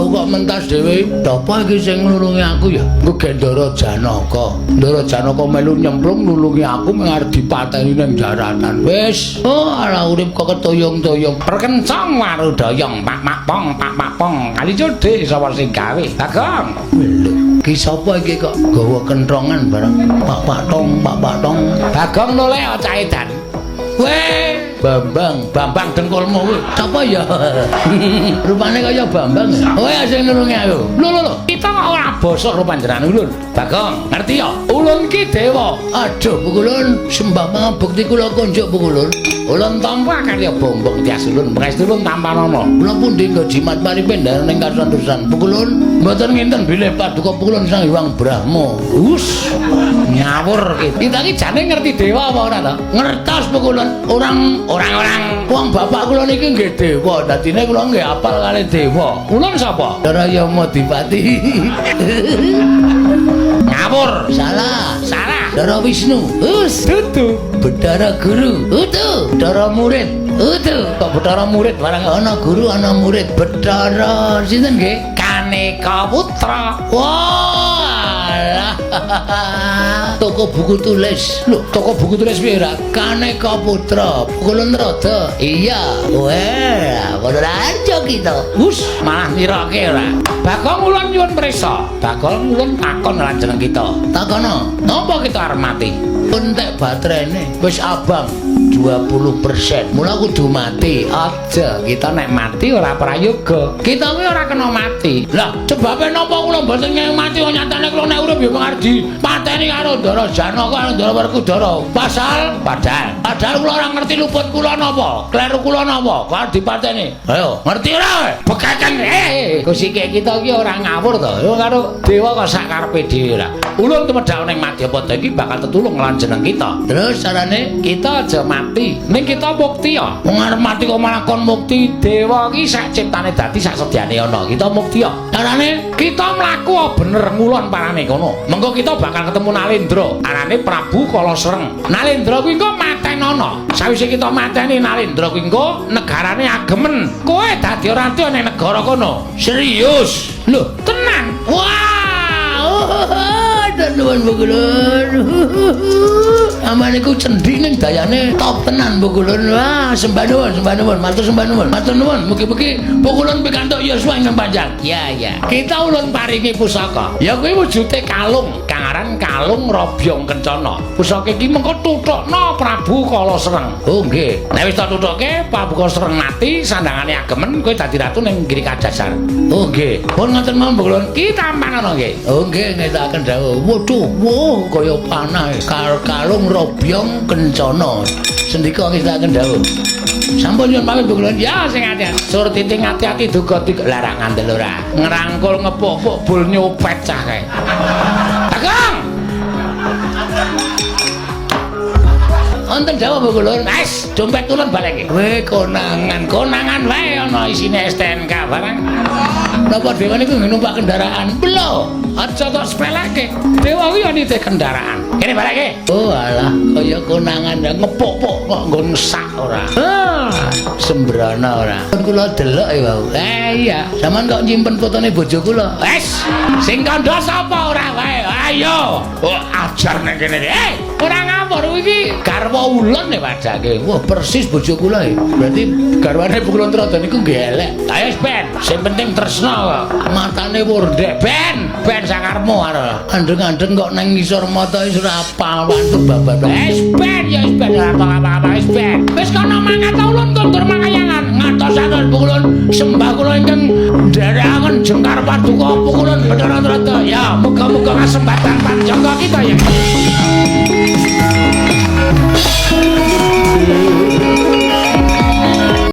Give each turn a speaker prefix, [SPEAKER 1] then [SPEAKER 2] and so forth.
[SPEAKER 1] Wau kok mentas dhewe. Sapa iki sing nulungi aku ya? Nggo Gendara Janaka. Ndara Janaka melu nyemplung nulungi aku mung arep dipateni ning daratan. Wis, oh ala urip kok ketoyong-toyong.
[SPEAKER 2] Perkencong warudoyong pak mak pong pak mak pong. Kali jodhe sapa sing gawe? Bagong.
[SPEAKER 1] Lho, ki sapa iki kok gawa kentrongan barang? Pak pak tong, pak pak tong.
[SPEAKER 2] Bagong noleh cah edan. Weh,
[SPEAKER 1] Bambang,
[SPEAKER 2] Bambang dengkulmu kuwi.
[SPEAKER 1] Sapa ya? Rupane kaya Bambang. Kowe sing nulungi aku.
[SPEAKER 2] Lho lho lho, kita kok ora basa karo panjenengan ulun. Bagong, ngerti ya? Ulun ki dewa.
[SPEAKER 1] Aduh, Pukulun, sembah pangabekti kula konjuk Pukulun.
[SPEAKER 2] Ulun tampa karya bombong tias ulun, pangestu ulun tampanana.
[SPEAKER 1] Kula pundi nggo jimat paripendaran ing kasantosan. Pukulun, mboten nginten bilih paduka Pukulun Sang Hyang Brahma.
[SPEAKER 2] Us, ngawur ki. Kita ki jane ngerti dewa apa ora to?
[SPEAKER 1] Ngertos Pukulun, orang
[SPEAKER 2] Orang-orang
[SPEAKER 1] wong bapak kula niki nggih dewa, dadine kula nggih apal kalih dewa.
[SPEAKER 2] Ulun sapa?
[SPEAKER 1] Ndara Yamadipati.
[SPEAKER 2] Ngawur.
[SPEAKER 1] Salah.
[SPEAKER 2] Salah.
[SPEAKER 1] Ndara Wisnu. Us,
[SPEAKER 2] Dudu.
[SPEAKER 1] Bedara guru. Utuh. Bedara murid. Utuh.
[SPEAKER 2] Kok Bedara murid barang
[SPEAKER 1] Ana guru ana murid. Bedara sinten nggih?
[SPEAKER 2] Kaneka Putra.
[SPEAKER 1] Wah, alah. Toko buku tulis. Lho,
[SPEAKER 2] Toko buku tulis piye ra?
[SPEAKER 1] Kaneka Putra, Pukulun Rada. Iya. Wah, padha raja kita.
[SPEAKER 2] Us, malah niroke ora. Bagong ulun nyuwun prisa. Bagong ulun takon lan jeneng kita.
[SPEAKER 1] Takono,
[SPEAKER 2] Napa kita arep mati?
[SPEAKER 1] Entek baterainé wis abang 20%. Mula kudu mati.
[SPEAKER 2] Aja, kita nek mati ora prayoga. Kita kuwi ora kena mati.
[SPEAKER 1] Lah, sebabe napa kula mboten ngeng mati wong nyatane kula nek urip ya mung arep dipateni karo Ndara Janaka karo Ndara Werkudara. Pasal
[SPEAKER 2] Padahal
[SPEAKER 1] padahal kula ora ngerti luput kula napa, kleru kula napa, kok arep dipateni. Ayo, ngerti ora kowe?
[SPEAKER 2] Bekeken Gusti kita iki ora ngawur to. Yo karo dewa kok sak karepe dhewe ora. Ulun tumedhak ning Madyapada iki bakal tetulung lan jeneng kita.
[SPEAKER 1] Terus carane
[SPEAKER 2] Kita aja mati. Ning kita mukti ya.
[SPEAKER 1] Wong arep mati kok malah kon mukti.
[SPEAKER 2] Dewa iki sak ciptane dadi sak sedyane ana. Kita mukti ya.
[SPEAKER 1] Carane
[SPEAKER 2] Kita mlaku bener ngulon parane kono. Mengko kita bakal ketemu Nalendra. Arane Prabu Kalasreng. Nalendra kuwi engko matenono. Sawise kita mateni Nalendra kuwi engko negarane agemen. Kowe dadi ratu ning negara kono.
[SPEAKER 1] Serius.
[SPEAKER 2] Lho, tenan.
[SPEAKER 1] Wah, nuwun Pukulun. Aman iku cendhi ning dayane top tenan Pukulun. Wah, sembah nuwun, sembah nuwun, matur sembah nuwun. Matur nuwun, mugi-mugi Pukulun pikantuk yuswa ingkang panjang.
[SPEAKER 2] Ya, ya. Kita ulun paringi pusaka. Ya kuwi wujude kalung, kang aran kalung Robyong Kencana. Pusaka iki mengko tuthukna Prabu Kalasreng.
[SPEAKER 1] Oh, nggih.
[SPEAKER 2] Nek wis tak tuthukke, Prabu Kalasreng mati, sandangane agemen, kowe dadi ratu ning Giri Kadasar.
[SPEAKER 1] Oh, nggih. Pun ngoten mawon Pukulun.
[SPEAKER 2] Ki tampanono nggih.
[SPEAKER 1] Oh, nggih, ngetaken dawuh. Waduh, wah kaya panah. Kalung Robyong Kencana. Sendika ngetaken dawuh. Sampun nyuwun pamit Pukulun.
[SPEAKER 2] Ya sing ati-ati. Surtiti ngati-ati duga tiga larang ngandel ora. Ngerangkul ngepuk-puk bul nyopet cah kae. Bagong.
[SPEAKER 1] Wonten dawuh Pukulun.
[SPEAKER 2] Wes, dompet ulun baleke.
[SPEAKER 1] Kowe konangan.
[SPEAKER 2] Konangan wae ana isine STNK barang.
[SPEAKER 1] Napa dewa niku nggih numpak kendaraan?
[SPEAKER 2] Lho, aja tok sepeleke. Dewa kuwi nitih kendaraan. Kene baleke.
[SPEAKER 1] Oh alah, kaya konangan ngepuk-puk kok nggon sak ora.
[SPEAKER 2] Ah,
[SPEAKER 1] Sembrana ora. Pun kula delok ya, wau.
[SPEAKER 2] Iya.
[SPEAKER 1] Sampeyan kok nyimpen fotone bojo kula?
[SPEAKER 2] Wes, sing kandha sapa ora wae. Ayo, oh ajar nang kene. Ora ngawur iki garwa ulun e wajake.
[SPEAKER 1] Wah, persis bojo kula e. Berarti garwane Pukulun Trada niku nggih elek.
[SPEAKER 2] Ayo ben, sing penting tresna kok.
[SPEAKER 1] Matane wurdek.
[SPEAKER 2] Ben, ben sakarmu arep.
[SPEAKER 1] Andeng-andeng kok nang ngisor mata wis ora apal wantu babar.
[SPEAKER 2] Wes ben ya wis ben ora apa-apa wis ben. Wis kono mangat ta ulun kondur makayangan.
[SPEAKER 1] Ngatosaken Pukulun sembah kula ingkang nderekaken jengkar paduka Pukulun Bathara Trada.
[SPEAKER 2] Ya, muga-muga kasempatan panjangka kita ya.